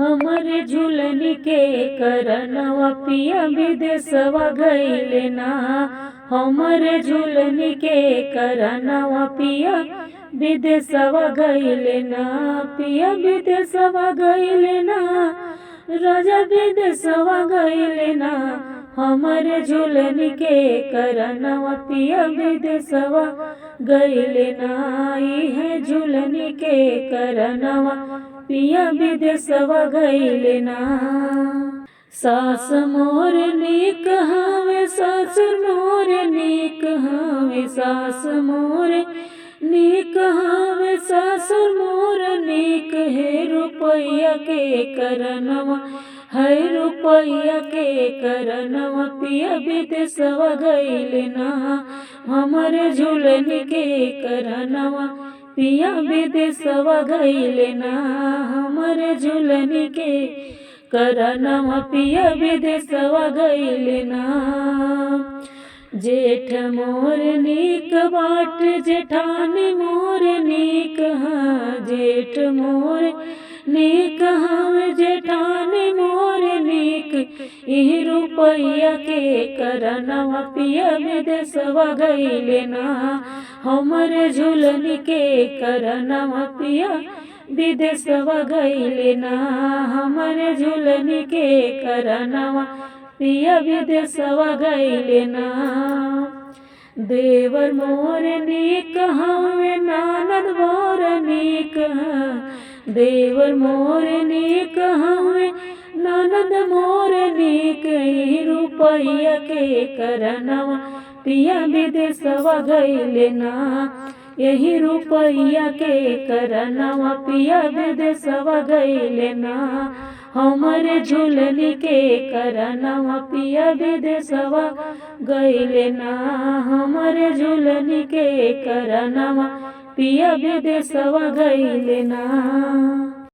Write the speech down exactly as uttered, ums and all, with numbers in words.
हमरे झुलनी के करनवा पिया विदेशवा गइले ना, हमरे झुलनी के करनवा पिया विदेशवा गइले ना, पिया विदेशवा गइले ना, राजा विदेशवा गइले ना, हमरे झुलनी के करनवा पिया विदेशवा गइले ना, इहे झुलनी के करनवा पिया विदेशवा गइले ना। सास मोर नीक हवे, ससुर मोर नीक हवे, सास मोर नीक हवे, ससुर मोर नीक, हे रुपया के करनवा, हे रुपया के करनवा, पिया विदेशवा गइले ना, हमरे झुलनी के करनवा, पिया विदेशवा गइले ना, हमरे झुलनी के करनवा, पिया विदेशवा गइले ना। जेठ मोर नीक बाट, जेठानी मोर नीक ह, जेठ मोर नीक हवे, जेठानी मोर नीक, इही रुपया के करनवा पिया विदेशवा गइले ना, हमरे झुलनी के करनवा पिया विदेशवा गइले ना, हमरे झुलनी के करनवा पिया विदेशवा गइले ना। देवर मोर नीक हवे, ननद मोर नीक ह, देवर मोर नीक हवे, ननद मोर नीक, इही रुपया के करनवा पिया विदेशवा गइले ना, यही रुपया के करनवा पिया विदेशवा गइले ना, हमरे झुलनी के करनवा पिया विदेशवा गइले ना, हमरे झुलनी के करनवा पिया विदेशवा गइले ना।